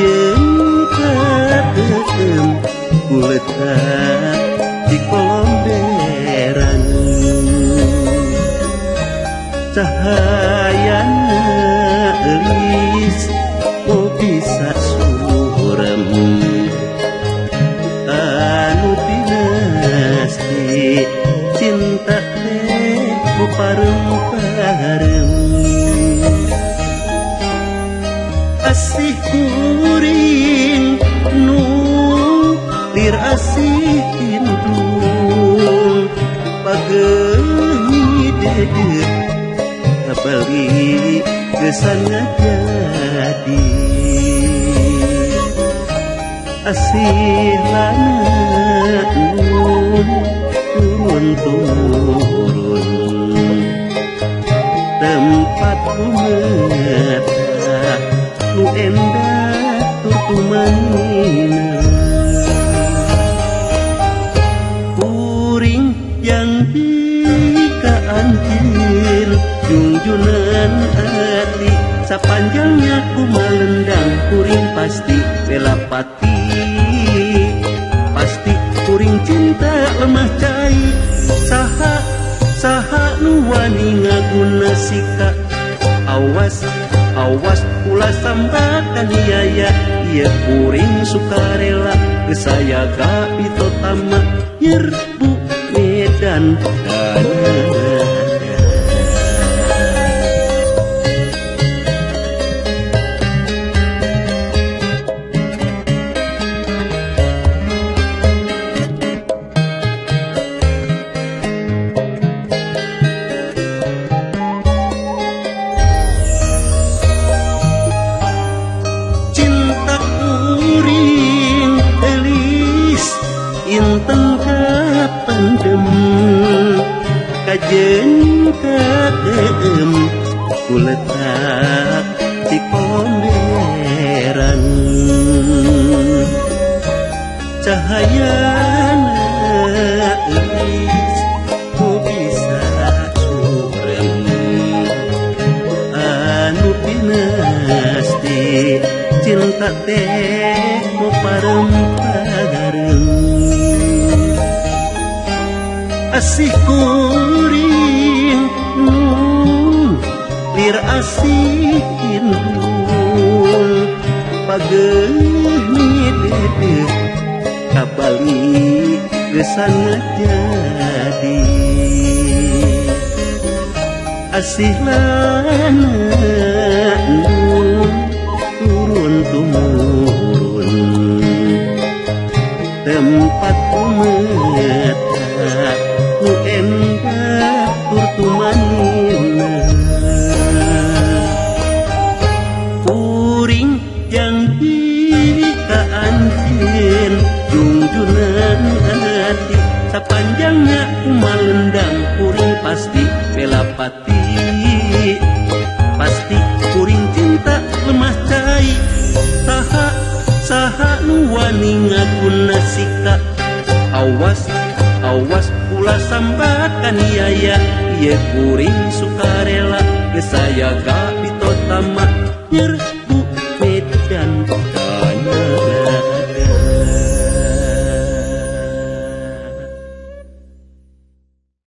Kajeun kateem ku letak di kolomberan. Cahayana eulis oh bisa surem anu pinasti cinta teh ku parem-parem. Asih kuring nu lir asih indung pageuh deudeuh kabali geus jadi. Asih lana turun turun tempat kumeta nu endah tur tumanina. Kuring yang ka anjeun jungjunan hati sapanjangnya ku malendang kuring pasti belapati. Pasti kuring cinta lemah cai saha saha nu wani ngaguna sika. Awas awas ulah sambatan yaya ieu kuring sukarela geus sayaga bitotama nyerbu Medan Kanada. Cinta kuring eulis inten kapendem kajeun kakeem ku letak di komberan. Cahayana eulis ku bisa surem anu pinasti cinta teh ku parem-parem. Asih kuring lir asih indung pageuh deudeuh kabali geus jadi. Asih lana turun tumurun tempat kumeta ku endah tur tumanina. Kuring jangki ka anjeun jungjunan hati sapanjangnya ku malendang kuring pasti belapati. Pasti kuring cinta lemah cai saha saha nu wani ngaguna sika. Awas awas ulah sambatan yaya ieu kuring sukarela geus sayaga bitotama nyerbu